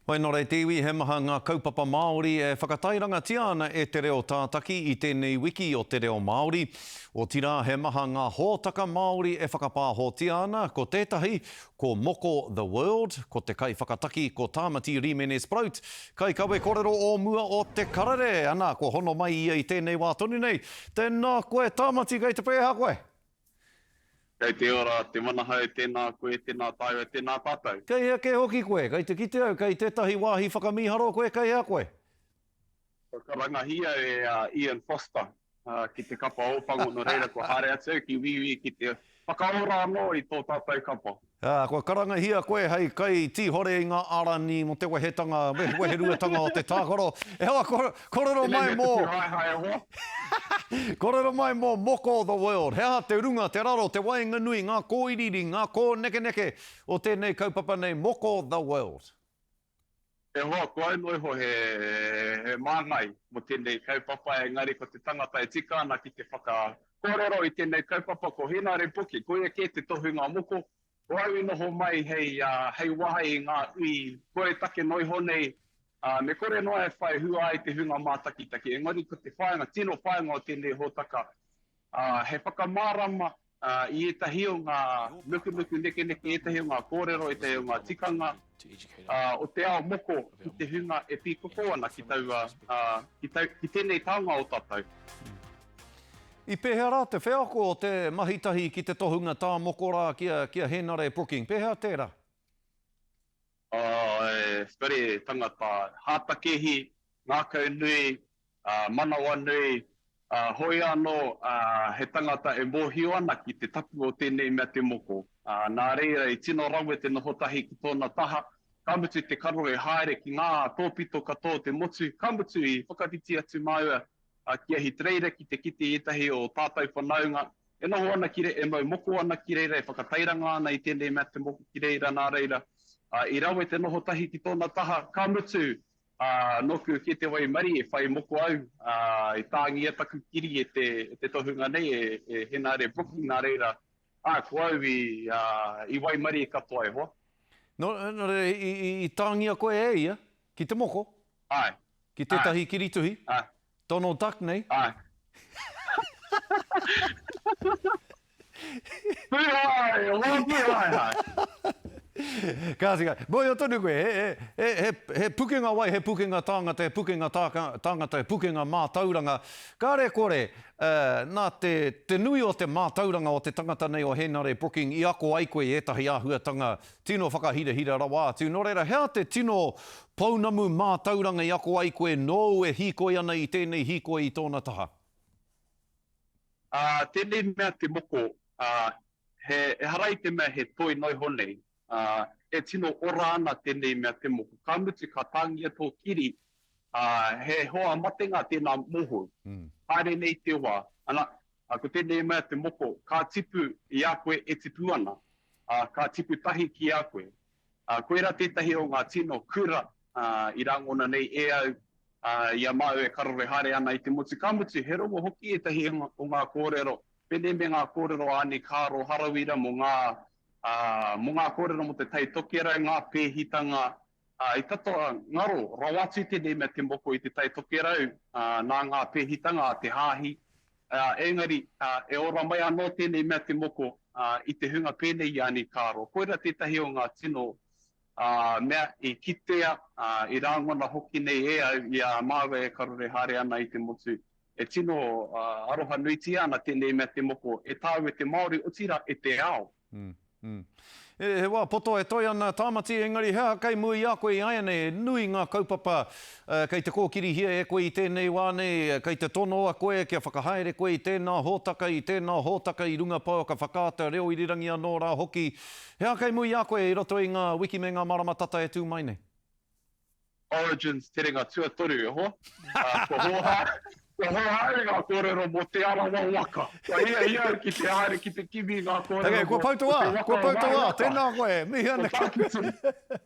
Wai nō te iwi, he maha ngā kaupapa Māori e whakatairangatia ana e Te Reo Tātaki i tēnei wiki o te reo Māori. Otirā, he maha ngā hōtaka Māori e whakapāhotia ana, ko tētahi, ko Moko the World, ko te kaiwhakataki ko Tāmati Rimene Sproat, kaikawe korero o mua o Te Karere, ana, kua hono mai ia i tēnei wā tonu nei. Tēnā koe Tāmati, kei te pēhea koe? Kei te ora te manahau, tēnā koe, tēnā tāua, tēnā tātou. Kei hea kē hoki koe? Kei te kite au kei tētahi wāhi whakamīharo koe, kei hea koe? Kua karangahia e Ian Foster ki te kapa Ōpango, nō reira kua haere atu au ki Wīwī ki te whakaora anō i tō tātou kapa. Ā, kua karangahia koe hei kai tīhore i ngā arani mō te wehetanga, weheruatanga o te tākaro. E hoa, kōrero mai mō. Kōrero mai mō Moko the World. He aha te runga, te raro, te waenganui, ngā kōiriiri, ngā kōnekeneke o tēnei kaupapa nei, Moko the World? E hoa, ko au noa iho he māngai mō tēnei kaupapa, engari ko te tangata e tika ana ki te whakakōrero i tēnei kaupapa ko Hēnare Puke, koia kē te tohunga moko. Ko au i noho mai hei, hei waha i ngā ui koretake noa iho nei, me kore noa e whai hua ai te hunga mātakitaki. Engari ko te whāinga, tino whāinga o tēnei hōtaka, he whakamārama i ētahi o ngā nukunuku nekeneke, ētahi o ngā kōrero, ētahi o ngā tikanga o te ao moko ki te hunga e pīkoko ana ki taua, ki tau, ki tēnei taonga o tātou. I pēhea rā te wheako o te mahi tahi ki te tohunga tā moko rā ki a, ki a Hēnare Brooking? Pēhea tērā? Oh, e, sorry, tangata hātakehi, ngākau nui, manawanui, hoi anō he tangata e mōhio ana ki te tapu o tēnei mea te moko. Nā reira i tino rawe te noho tahi ki tōna taha, ka mutu te karore haere ki ngā tōpito katoa o te motu, ka mutu i whakawhiti atu māua ki Ahitereira ki te kite i ētahi o tātou whanaunga e noho ana ki e mau moko ana ki reira, e whakatairanga ana i tēnei mea te moko ki reira, nā reira, i rawe te noho tahi ki tōna taha, ka mutu, Ā, nōku kē te waimarie, whai moko au, ā, i tāngia taku kiri e te, e te tohunga nei, e, e Henare Brooking, nā reira, ā, ko au i, ā, i waimarie katoa e hoa. Nō, nō reira, i, i, i tāngia koe e ia, ki te moko? Āe. Ki tētahi kirituhi? Āe. Donald Duck nei? Āe. Pūhae, hoa pūhaehae. Kāti ka, mōhio tonu koe, he, he, he, he pukenga wai, he pukenga tāngata, he pukenga tāngata, he pukenga mātauranga. Kāre kore, uh, nā te, te nui o te mātauranga o te tangata nei o Hēnare Brooking i ako ai koe i ētahi āhuatanga tino whakahirahira rawa atu. Nō reira, he aha te tino pounamu mātauranga i ako ai koe nōu e hīkoi ana i tēnei hīkoi i tōna taha? Ā, tēnei mea te moko, ā, he, ehara i te mea he toi noa iho nei, ā, e tino ora ana tēnei mea te moko. Ka mutu, ka tāngia tō kiri, ā, he hoa matenga tēnā mōhou. Haere nei te wā, ana, ā, ko tēnei mea te moko, ka tipu i a koe e tipu ana, ā, ka tipu tahi ki a koe. Ā, koirā tētahi o ngā tino kura, ā, i rangona nei e au, ā, i a māu e karore haere ana i te motu. Ka mutu, he rongo hoki ētahi o ngā kōrero, pēnei me ngā kōrero a Ani Kaaro Harawira mō ngā, ā, mō ngā kōrero mō te Tai Tokerau, ngā pēhitanga, ā, i tata ngaro rawa atu tēnei mea te moko i te Tai Tokerau, ā, nā ngā pēhitanga a te Hāhi, ā, engari, ā, e ora mai anō tēnei mea te moko, ā, i te hunga pēnei i a Ani Kaaro. Koirā tētahi o ngā tino, ā, mea i kitea, ā, i rāngona hoki nei e au i a māua e karore haere ana i te motu. E tino, ā, aroha nuitia ana tēnei mea te moko e tāu e te Māori, otirā e te ao. Mm, mm. He, he wā poto e toe ana Tāmati, engari he aha kei mua i a koe ināianei? He nui ngā kaupapa uh, kei te kōkirihia e koe i tēnei wā nei, kei te tonoa koe kia whakahaere koe i tēnā hōtaka, i tēnā hōtaka i runga pouaka whakaata, reo irirangi anō rā hoki. He aha kei mua i a koe i roto i ngā wiki me ngā marama tata e tū mai nei? Origins terenga tuatoru e hoa. Kua hōhā, kua hōhā ngā kōrero mō Te Arawa waka. Kua hiahia au ki te haere ki te kimi i ngā kōrero mō te waka o Ngāi Waka. Kua pau te wā, kua pau te wā, tēnā koe, mihi ana ki a koe.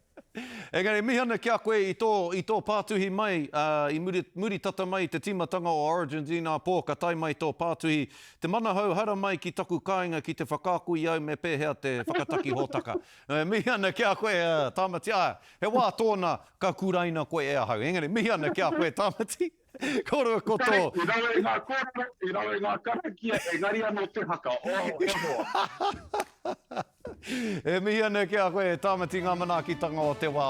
Engari, mihi ana ki a koe i tō, i tō pātuhi mai, ā, i muri, muri tata mai i te tīmatanga o Origins inapō, ka tae mai tō pātuhi. Te Manahau, hara mai ki taku kāinga ki te whakaako i au me pēhea te whakataki hōtaka. E mihi ana ki a koe, Tāmati. Āe, he wā tōna ka kuraina koe e ahau. Engari, mihi ana ki a koe, Tāmati. Kōrua ko tō. I rawe ngā kōrero, i rawe ngā karakia, engari anō te haka, oh, e hoa. E mihi ana ki a koe, Tāmati, ngā manaakitanga o te wā.